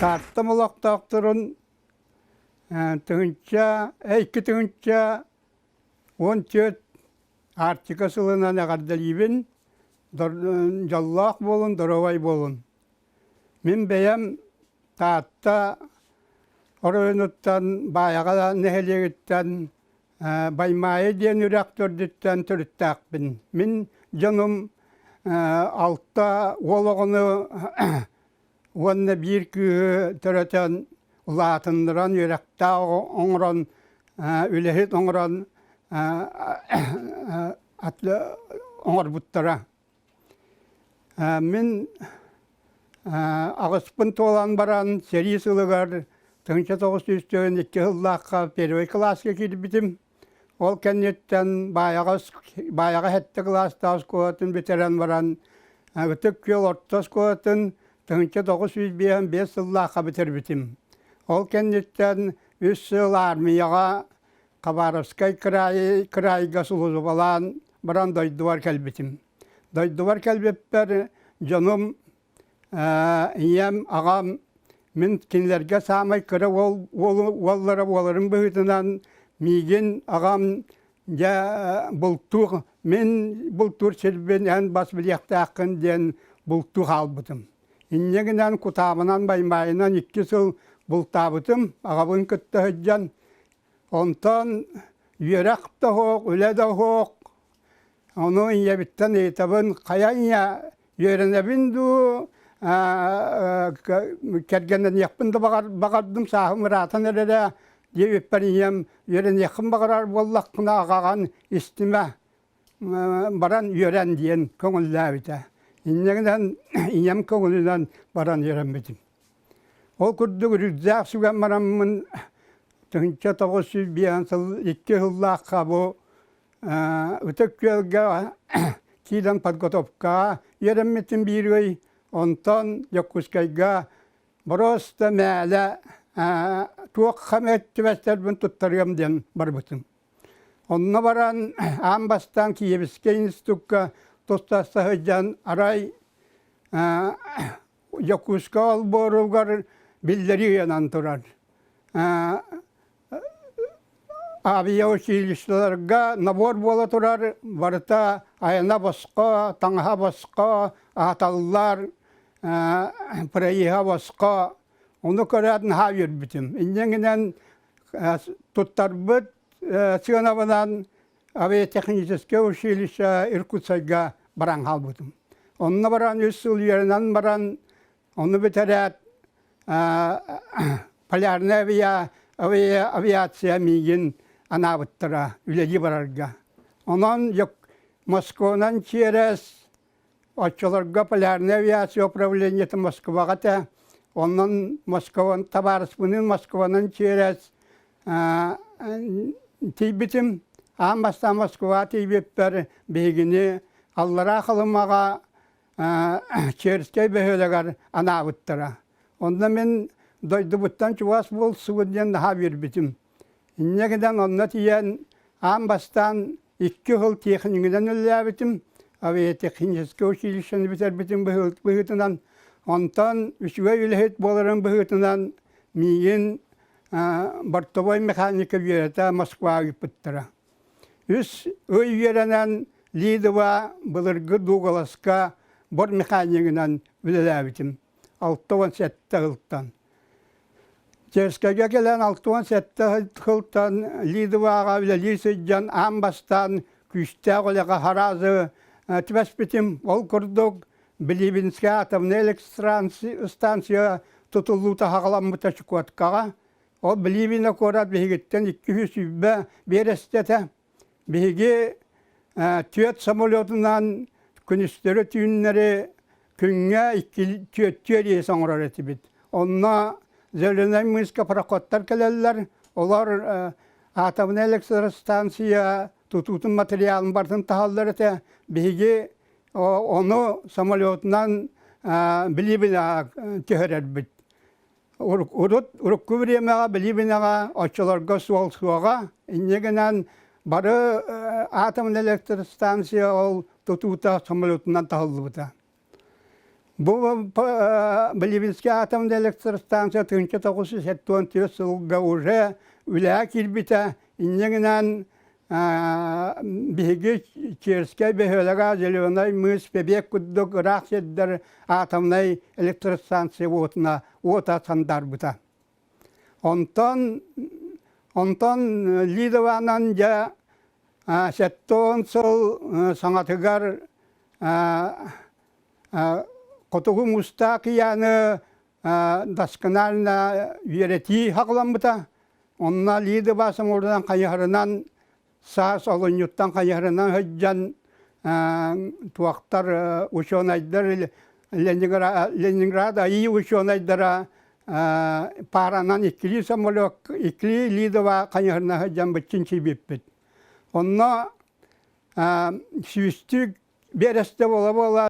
Тааттам олохтоохторун тыһыынча 2014 Арктика сылынан эҕэрдэлиибин, дьоллоох буолун, доруобай буолун. Мин бэйэм Таатта оройуонуттан Баайаҕа нэһилиэгиттэн Баймаайы диэн үрэх төрдүттэн төрүттээхпин. Мин дьонум алта уол оҕону уонна биир кыыһы төрөтөн, улаатыннаран, үөрэхтээх оҥорон, үлэһит оҥорон оҥорбуттара. Мин аҕыспын туолан баран сэрии сылыгар 1992 сыллаахха первый кылааска киирбитим. Ол кэнниттэн Баайаҕа Баайаҕа сэттэ кылаастаах оскуолатын бүтэрэн баран Ытык Күөл орто оскуолатын 1955 сыллаахха бүтэрбитим. Ол кэнниттэн үс сыл аармыйаҕа Хабаровскай кыраайы кыраайга сулуусубалаан баран дойдубар кэлбитим. Дойдубар кэлбиппэр дьонум, ийэм, аҕам мин кинилэргэ саамай кыра уол, уоллара буоларым быһыытынан миигин аҕам дьэ бултуур мин бултуур сирбин эн бас билиэхтээххин диэн бултуу хаалбытым. Инньэ гынан кутаабынан баймаайынан икки сыл бултаабытым, аҕабын кытта сылдьан Онтон үөрэх да суох, үлэ да суох. Ону ийэбиттэн ыйытабын, хайа ийэ үөрэнэбин дуу, кэргэнниэхпин да баҕардым, сааһым ыраатан эрэрэ диэбиппэр ийэм үөрэниэххин баҕарар буоллаххына аҕаҕын истимэ, баран үөрэн диэн көҥүллээбитэ. Инньэ гынан ийэм көҥүлүнэн баран үөрэммитим. Ол курдук рюкзак сүгэн бараммын 1905 сыл икки сыллаахха бу Ытык Күөлгэ киирэн подготовкаҕа үөрэммитим биир ый, онтон Дьокуускайга боруоста мээлэ туох эмэ түбэстэрбин туттарыам диэн барбытым. Онно баран аан бастаан Киевскэй институкка туста сылдьан арай Дьокуускай олбуоругар биллэрии ыйанан турар. Авиаучилищеларга набор буола турар, барыта айана босхо, таҥаһа босхо, аһаталлар, проеһа босхо. Ону көрөөт наһаа үөрбүтүм. Инньэ гынан туттарбыт сыанабынан авиатехническое училище Иркутскайга баран хаалбытым. Онно баран үс сыл үөрэнэн баран, ону бүтэрээт полярная авиа, авиация миигин анаабыттара үлэлии барарга. Онон Москванан чиэрэс Оччолорго полярная авиация управлениета Москваҕа этэ. Онон Москва табаарыспыныын Москванан чиэрэс тиийбитим. Аан бастаан Москваҕа тиийбиппэр биһигини Аллараа Халымаҕа Черскэй бөһүөлэгэр анаабыттара. Онно мин дойдубуттан чугас буолсубут диэн наһаа үөрбүтүм. Инньэ гынан онно тиийэн аан бастаан икки сыл тиэхиньигинэн үлэлээбитим, авиатехническэй училищены бүтэрбитим быһыытынан, онтон үчүгэй үлэһит буоларым быһыытынан миигин бортовой механика үөрэтэ Москваҕа ыыппыттара. Үс ый үөрэнэн Лидова былыргы Дугаласка бормеханигынан үлэлээбитим. 67 сылтан. Черскэйгэ кэлэн 67 сылтан Лидоваҕа үлэлии сылдьан аан бастаан күүстээх үлэҕэ хараазы түбэспитим. Ол курдук Билибинскэй атомнай электростанция тутуллуута саҕаламмыта Чукоткаҕа. Ол Билибина куорат биһигиттэн 220 биэрэстэ этэ. Биһиги түөрт самолетунан күнүстэри-түүннэри күҥҥэ икки түөртүү рейс оҥорор этибит. Онно Зеленай мыска пароходтар кэлэллэр, олор атомнай электростанция тутуутун материалын барытын таһаллар этэ. Биһиги ону самолетунан Билибинаҕа түһэрэрбит. Урут урукку бириэмэҕэ Билибинаҕа оччолорго суол суоҕа. Инньэ гынан бары атомнай электростанция ол тутуута самолетунан таһыллыбыта. Бу Билибинскэй атомнай электростанция 1974 сылга уже үлэҕэ киирбитэ. Инньэ гынан биһиги Черскэй бөһүөлэгэ Зеленай мыс Пебек курдук ыраах сирдэр атомнай электростанция уотуна уота сандаарбыта. Онтон онтон Лидованан дьэ 70 сыл саҥатыгар Хотугу Муустаах акыйааны досконально үөрэтии саҕаламмыта. Онно Лидова самолетунан хайыһарынан саас олунньуттан хайыһарынан сылдьан туохтар учуонайдар Ленинград АИ учуонайдара пааранан иккилии самолет иккилии Лидова хайыһарынан сылдьан чинчийбиппит. Онно сүүстүү биэрэстэ буола-буола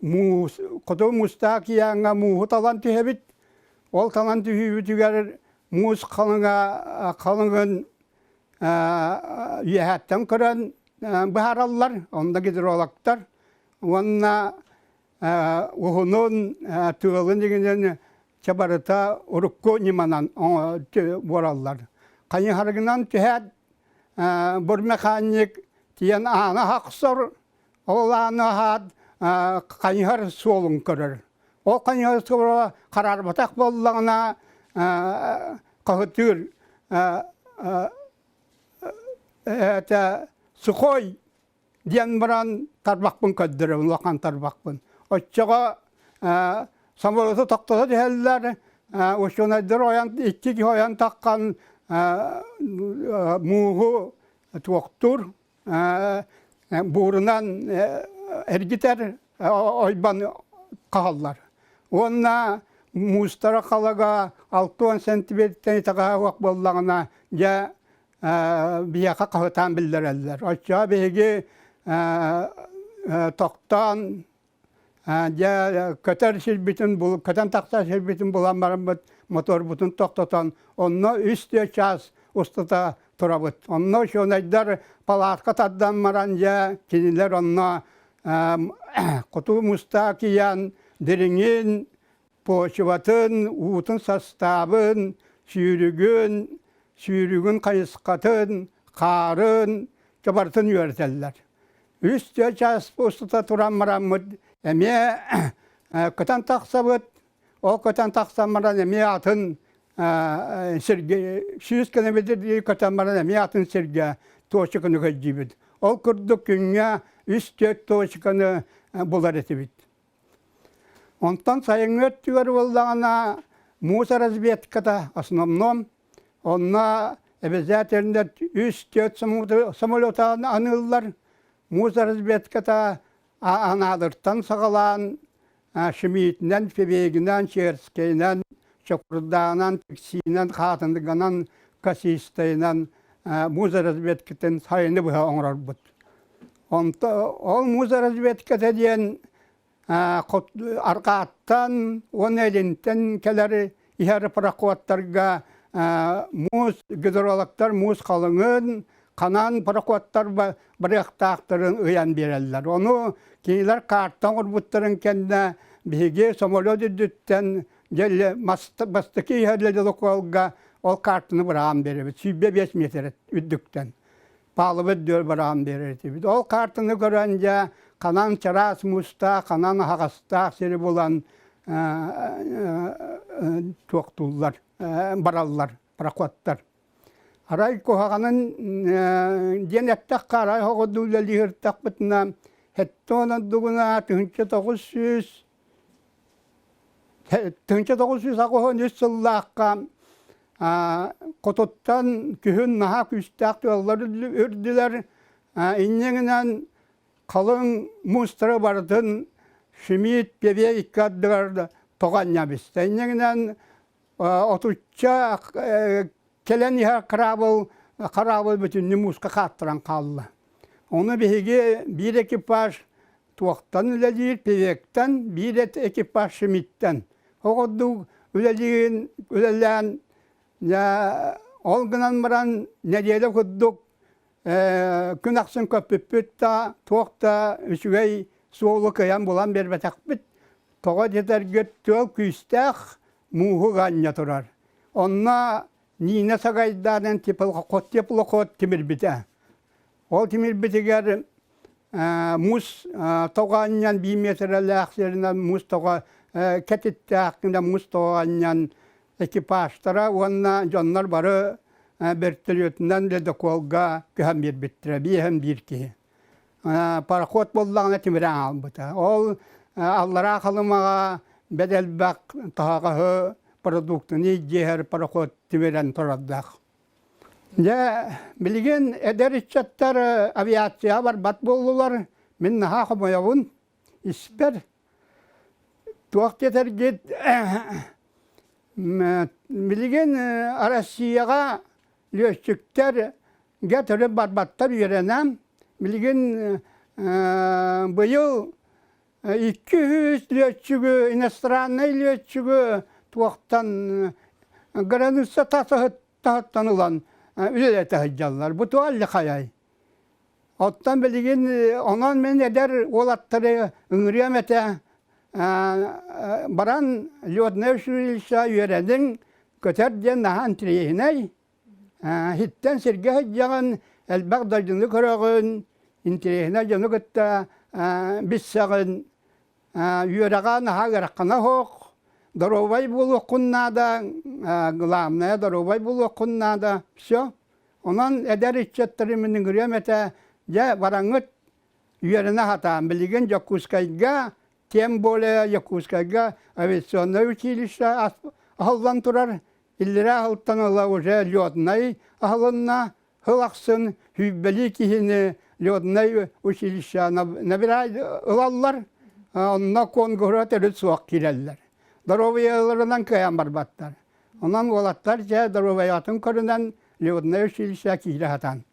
муус хоту муустаах акыйааҥҥа мууһу талан түһэбит. Ол талан түһүүбүтүгэр муус халыҥа халыҥын үөһэттэн көрөн быһаараллар. Онно гидрологтар уонна уһунун тыалын иҥинэн чэ барыта урукку ньыманан буораллар. Хайыһарыгынан түһээт бурмеханик тиийэн ааны охсор, ол ааны аһаат хайыһар суолун көрөр. Ол хайыһар суола хараарбатах буоллаҕына хаһытыыр это сухой диэн баран тарбахпын көрдөрөбүн, улахан тарбахпын. Оччоҕо самолету тохтото түһэллэр, учуонайдар ойон икки киһи ойон таххан мууһу туохтуур, буурунан эргитэр ойбон хаһаллар. Уонна муустара халага 60 сантиметртэн итэҕэһэ суох буоллаҕына, дьэ биһиэхэ хаһытаан биллэрэллэр. Оччоҕо биһиги тохтоон дьэ көтөр сирбитин көтөн тахсар сирбитин булан бараммыт моторбутун тохтотон онно үс-түөрт чаас устата турабыт. Онно учуонайдар палатка тардан баран дьэ кинилэр онно хоту муста акыйаан дириҥин почватын, уутун састаабын, сүүрүгүн, сүүрүгүн хайысхатын, хаарын барытын үөрэтэллэр. Үс-түөрт чаас устата туран бараммыт эмиэ көтөн тахсабыт. Ол көтөн тахсан баран эмиэ атын сиргэ 100 километр көтөн баран эмиэ атын сиргэ точканы көрдүүбүт. Ол курдук күҥҥэ үс-түөрт точканы булар этибит. Онтон сайыҥҥы өттүгэр буоллаҕына муус разведката основном онно обязательно үс-түөрт самолета аныыллар. Муус разведката Анаадыртан саҕалаан Шмидтинэн, Фебегинэн, Черскэйинэн, Чокурдаанан, Тиксиинэн, Хаатыныганан, Косистайынан муус разведкатын сайыны быһа оҥорорбут. Онто ол муус разведката диэн арҕааттан уонна илинтэн кэлэр иһэр пароходтарга муус гидрологтар муус халыҥын ханан пароходтар барыахтаахтарын ыйан биэрэллэр. Ону кинилэр каартан оҥорбуттарын кэннэ биһиги самолет үрдүттэн дьэ бастакы иһэр ледоколга ол каартаны быраҕан биэрэбит 105 миэтэрэ үрдүктэн. Палуба үрдүгэр быраҕан биэрэр этибит. Ол каартаны көрөн дьэ ханан чараас муустаах, ханан аһаҕастаах сири булан туохтууллар, бараллар, проходтар. Арай куһаҕанын диэн эттэххэ, арай оҕодуу үлэлииртэхпитинэ, 70 ордугуна 1983 сыллаахха хотуттан күһүн наһаа күүстээх тыаллар үрдүлэр. Инньэ гынан халыҥ муустары барытын Шмидт певе икки ардыгар тоҕо анньабыста. Инньэ гынан отучча кэлэн иһэр хараабыл хараабыл бүтүннүү мууска хааттаран хаалла. Ону биһиги биир экипаж туохтан үлэлиир певектэн, биир экипаж Шмидтэн. Ол курдук үлэлиин үлэлээн ол гынан баран нэдиэлэ курдук күн ахсын көппүппүт да туох да үчүгэй. суолу кыайан булан биэрбэтэхпит. Тоҕо диэтэргит тыал күүстээх мууһу ганньа турар. Онно Нина Сагайдаанын теплоход теплоход тимирбитэ. Ол тимирбитигэр муус тоҕо анньан биир миэтэрэлээх сиринэн муус тоҕо кэтиттээх гына муус тоҕо анньан экипажтара уонна дьоннор бары бөртөлүөтүнэн ледоколга көһөн биэрбиттэрэ биэһэн биир киһи. Пароход буоллаҕына тимирэн хаалбыта. Ол Аллараа Халымаҕа бэт элбэх таһаҕаһы продуктаны илдьиһэр пароход тимирэн турардаах. Дьэ, билигин эдэр ыччаттар авиацияҕа барбат буоллулар. Мин наһаа хомойобун. Испэр туох диэтэргит билигин Россияҕа лүөччүктэр гэ төрүт барбаттар үөрэнэн билигин быйыл 200 лүөччүгү иностраннай лүөччүгү туохтан граница таһыттан ылан үлэлэтэ сылдьаллар. Бу туох хайай? Оттон билигин онон мин эдэр уолаттары ыҥырыам этэ баран летное училище үөрэниҥ, көтөр диэн наһаа интэриэһинэй. Иһиттэн сиргэ сылдьаҕын, элбэх дойдуну көрөҕүн, интэриэһинэй дьону кытта билсэҕин. Үөрэҕэ наһаа ыарахана суох, доруобай буолуоххун наада, главное доруобай буолуоххун наада, все. Онон эдэр ыччаттары мин ыҥырыам этэ, дьэ бараҥҥыт үөрэнэ сатаан. Билигин Дьокуускайга, тем более Якутскайга авиационнай училище аһыллан турар. Иллэрээ сылтан ыла уже летнай аһылынна. Сыл ахсын сүүрбэлии киһини летнай училище набирай ылаллар. Онно куонгура төрүт суох киирэллэр. Доруобуйаларынан кыайан барбаттар. Онон уолаттар дьэ доруобуйатын көрүнэн летнай училище киирэ сатаан.